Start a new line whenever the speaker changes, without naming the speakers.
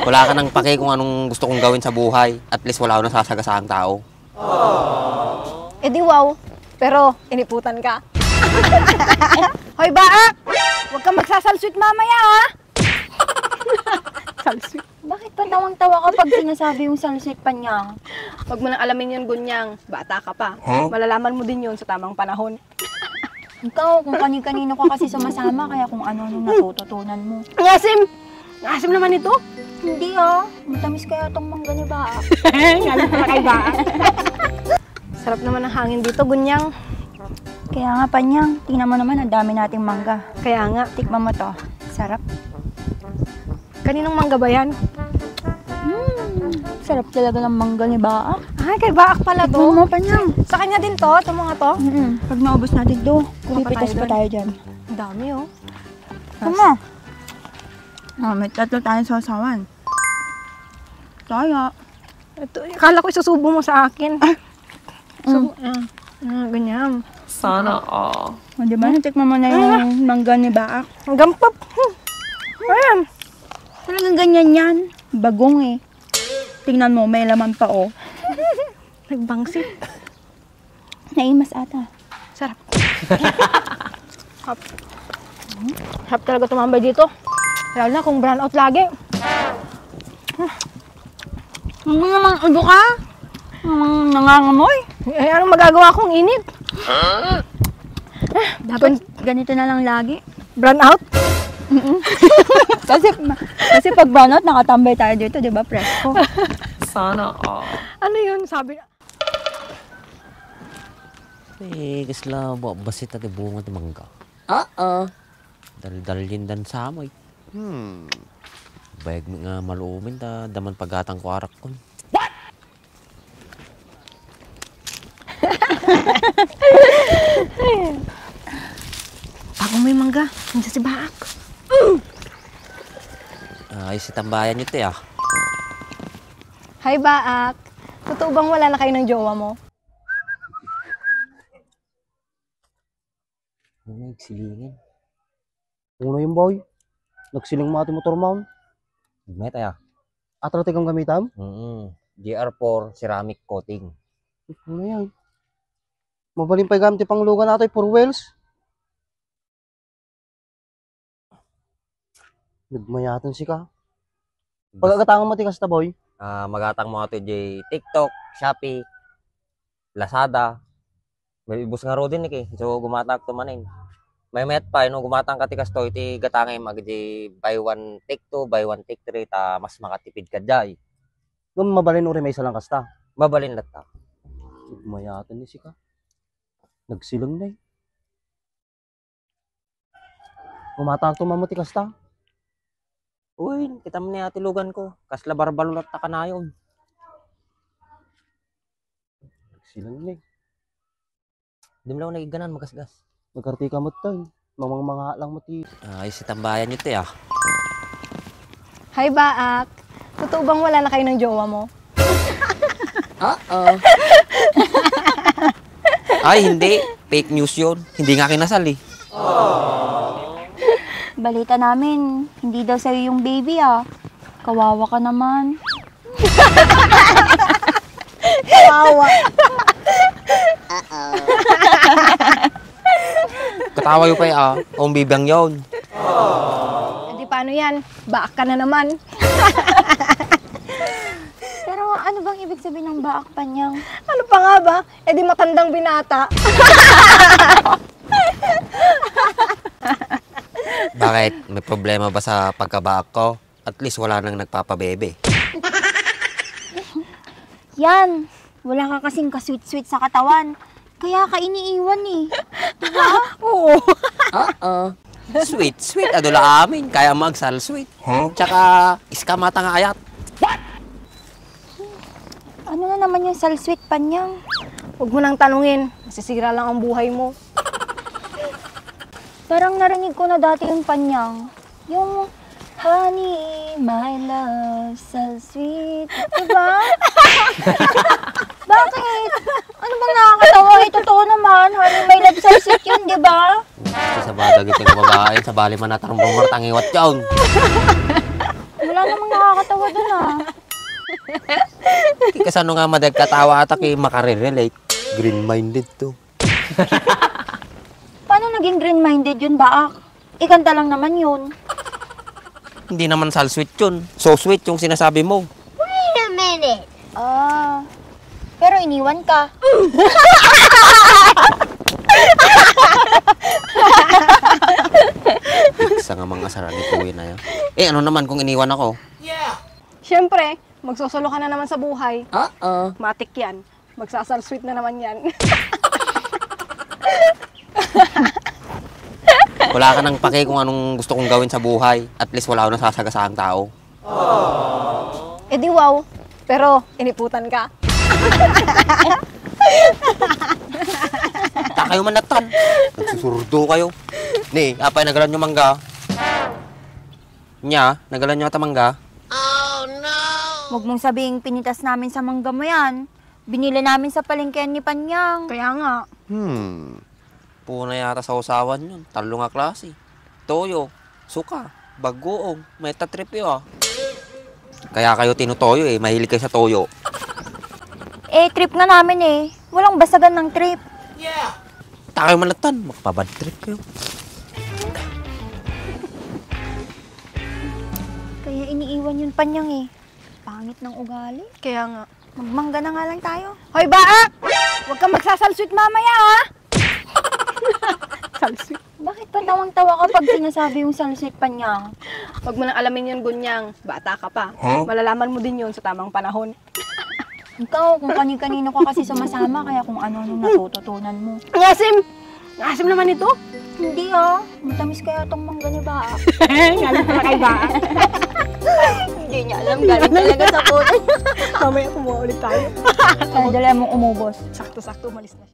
Wala ka nang pake kung anong gusto kong gawin sa buhay. At least wala akong nasasagasaang tao.
Eh di wow. Pero iniputan ka. Hoy Baak! Huwag kang magsasalsweet mamaya ha! Salsweet?
Bakit pa tawang-tawa kapag sinasabi yung salsweet Panyang?
Huwag mo nang alamin yun, Gunyang. Bata ka pa. Malalaman mo din yun sa tamang panahon.
Ikaw, kung kani-kanino ka kasi sumasama, kaya kung ano-ano natututunan mo.
Ang asim! Ang asim naman ito.
Hindi ah, matamis kaya itong mangga ni Baak.
Galing pala kay Baak. Sarap naman ang hangin dito, Gunyang.
Kaya nga Panyang, tingnan mo naman ang dami nating mangga.
Kaya nga.
Tikman mo to, sarap.
Kaninong mangga ba yan?
Sarap talaga ng mangga ni Baak.
Ay, kay Baak pala to.
Tikman mo Panyang.
Sa kanya din to, itong mga to.
Pag naubos natin to,
Kuha pa
pipitas
tayo
pa
dun.
tayo dyan.
Ang dami oh.
Tama. May tatlo tayong sasawan. Kaya.
Ito, akala ko isusubo mo sa akin. Ganyan.
Sana all.
O diba, natikman mo na yung mangga ni Baak.
Ang gampap. Ayan.
Talagang ganyan yan. Bagong eh. Tingnan mo, may laman pa oh.
Nagbangsit.
Naimas ata.
Sarap. Hap. Hap talaga tumambay dito. Lalo na kung brown out lagi.
Ano naman, ubo ka? Nangangamoy.
Eh, anong magagawa kong init?
Dapat ganito na lang lagi.
Brown out?
kasi pag brown out, nakatambay tayo dito, di ba? Presko.
Sana all.
Ano yun? Sabi na.
Eh, kasla basit at bunga ng mangga. Dal-dalin dan sa amoy. Bayag nga malumin ta daman pagatang ko arak kon. What?
Ako may mangga. Nandiyan si Baak.
Ay, si tambayan nyo te ah.
Hi Baak. Totoo bang wala na kayo ng jowa mo?
Ano nagsilingin?
Uno yung boy. Nagsiling mga motor mount.
May tayo.
Atro tikang gamitam.
GR4 ceramic coating.
Ano yan? Mabaling pa gamit pang lugan nato for wheels. Nagmayatan si ka. Pagkakatangan mo tikas ta boy.
Magatang mo ato di TikTok, Shopee, Lazada. May ibus nga ro din eh. So gumatak to manin. May met pa no gumatang ka tikas to iti gatangay mag di buy one take two, buy one take three ta mas makatipid ka jay.
Ngam mabalin uri may isa lang kasta.
Mabalin lat ta.
Nagmayatan ni si ka. Nagsilang na eh. Gumatang to mamuti kasta.
Uy, kita mo niya tilugan ko. Kasla barbalot ta kanayon.
Nagsilang na eh.
Di mo lang nagiganan magasgas.
Nagkarti ka mo tayo. Mga lang mati.
Ay, si tambayan nyo te ah.
Hi Baak. Totoo bang wala na kayo ng jowa mo?
Ay, hindi. Fake news yun. Hindi nga kinasal eh.
Balita namin, hindi daw sa'yo yung baby ah. Kawawa ka naman.
Kawawa.
Katawa yung pa ah. Ang bibang yun.
E di paano yan? Baak ka na naman.
Pero ano bang ibig sabihin ng Baak Panyang?
Ano pa nga ba? E di matandang binata.
Bakit? May problema ba sa pagkabaak ko? At least wala nang nagpapabebe.
Yan, wala ka kasing ka-sweet-sweet sa katawan. Kaya ka iniiwan eh. Diba?
Oo.
Sweet, sweet. Adula amin. Kaya magsal sweet. Tsaka iskamata nga ayat.
Ano na naman yung sal-sweet Panyang?
Huwag mo nang tanungin. Masisira lang ang buhay mo.
Parang narinig ko na dati yung Panyang. Yung honey, my love, so sweet. Diba? Bakit? Ano bang nakakatawa? Totoo naman, honey, my love, so sweet yun, diba?
Sa badag itong babae. Sa bali man natarong bumartang iwat yun.
Wala namang nakakatawa dun ah.
Kasano nga madagkatawa ata kay makarelate. Green-minded to.
Paano naging green-minded yun, Baak? Ikanta lang naman yun.
Hindi naman sal-sweet yun. So sweet yung sinasabi mo.
Ah, pero iniwan ka.
Isa nga mga asara ni Kuya na yan. Eh, ano naman kung iniwan ako?
Siyempre, magsosolo ka na naman sa buhay.
Oo.
Matik yan. Magsasal-sweet na naman yan.
Wala ka nang pake kung anong gusto kong gawin sa buhay. At least wala ako nasasagasahang tao.
Eh di wow. Pero, iniputan ka.
Ta kayo manatan. Nagsusurdo kayo. Ni, apay nagalan nyo mangga. Nya, nagalan nyo ata mangga.
Huwag mong sabihing pinitas namin sa mangga mo yan. Binili namin sa palengkehan ni Panyang.
Kaya nga.
Puna yata sa usawan yun. Talo nga klase. Toyo, suka, bagoong, may tatripyo ah. Kaya kayo tinutoyo eh, mahilig kayo sa toyo.
Eh, trip nga namin eh. Walang basagan ng trip.
Ta kayo manatan, magpabad trip kayo.
Kaya iniiwan yun Panyang eh. Pangit ng ugali.
Kaya nga.
Magmangga na nga lang tayo.
Hoy, Baak! Huwag kang magsasal-sweet mamaya, ha? Sal-sweet.
Bakit pa tawang-tawa kapag sinasabi yung salsit Panyang?
Huwag mo nang alamin yan, Gunyang. Bata ka pa. Malalaman mo din yun sa tamang panahon.
Ikaw, kung kani-kanino ka kasi sumasama, kaya kung ano-ano natututunan mo.
Ngasim! Ngasim naman ito.
Hindi ah. Matamis kaya tong mangga ni Baak.
Galing pala kay Baak.
Hindi niya alam. Galing talaga sa puto.
Mamaya kumuha ulit tayo.
Kaya dala mong umubos.
Sakto-sakto, umalis na siya.